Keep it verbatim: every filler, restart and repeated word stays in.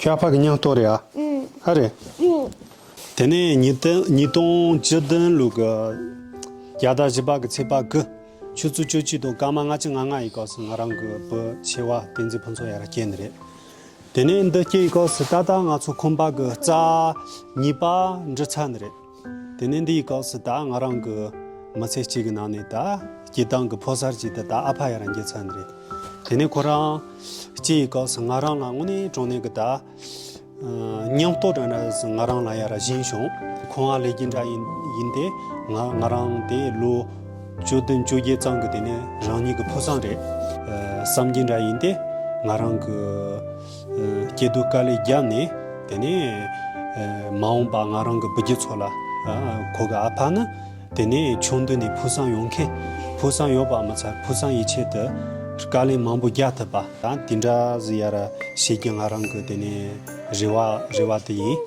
ཁྱོད་ཨ་ཕ་གི་མིང་ཏོ་རེད་ཨ། ཨ་རེད། དེ་ནས་ཉིས་སྟོང་ཉིས་སྟོང་བཅུ་བདུན་ལོ་གི་རྒྱ་ཟླ་བཞི་པ་གི་ཚེས་པ་དགུ། ཆུ་ཚོད་བཅུ་གཅིག་དང་སྐར་མ་ལྔ་བཅུ་ང་ལྔ་ཡི་སྐབས་སུ་ང་རང་གི་བུ་ཆེ་བ་བསྟན་འཛིན་ཕུན་ཚོགས་ཡར་སྐྱེས་ནི་རེད། དེ་ནས་འདི་སྐྱེས་ཡི་སྐབས་སུ་ད་ལྟ་ང་ཚོ་ཁང་པ་གི་རྩ་གཉིས་པ་འབྲི་ཚར་ནི་རེད། དེ་ནས་འདི་ཡི་སྐབས་སུ་ད་ང་རང་གི་མི་ཚེ་གཅིག་གི་ནང་ནས་ད་སྐྱེ་སྟངས་ཀྱི་ཕོ་གསར་གཅིག་དེ་ད་ཨ་ཕ་ཡར་འགྱེལ་ཚར་ནི་རེད། དེ་ནས་ཁོ་རང་སྐྱེས་ཡི་སྐབས་སུ་ང་རང་ལ་དངོས་གནས་དྲང་གནས་ཀྱི་ད་སྙིང་སྟོབས་འདྲ་འདྲ་ང་རང་ལ་ཡར་སྦྱིན་བྱུང་། ཁང་པ་ལས་ཀྱི་འདྲ་ཡིན་ཡིན་ཏེ། ང་ང་རང་དེ་ལོ་བཅུ་བདུན་བཅོ་བརྒྱད་ཙམ་གྱི་དེ་ནས་རང་ཉིད་ཀྱི་ཕུགས་བསམ་རེད། བསམ་གྱི་འདྲ་ཡིན་ཏེ། ང་རང་གི་སྐྱེ་སྡུག་དཀའ་ལས་བརྒྱབ་ནས། དེ་ནས་མ་འོངས་པ་ང་རང་གི་བུ་རྒྱུད་ཚོ་ལ་ཁོ་གི་ཨ་ཕ་ནི་དེ་ནས་ཆུང་དུས་ནས་ཕུགས་བསམ་ཡོད་མཁན། ཕུགས་བསམ་ཡོད་པ་མ་ཚད་ཕུགས་བསམ་ཡིད་ཆེད་དུ་དཀའ་ལས་མང་པོ་རྒྱག་ཐུབ་པ་དང་དེ་འདྲ་ཟིག་ཡར་བྱེད་རྒྱུ་ང་རང་གི་དེ་ནས་རེ་བ་རེ་བ་དེ་ཡིན།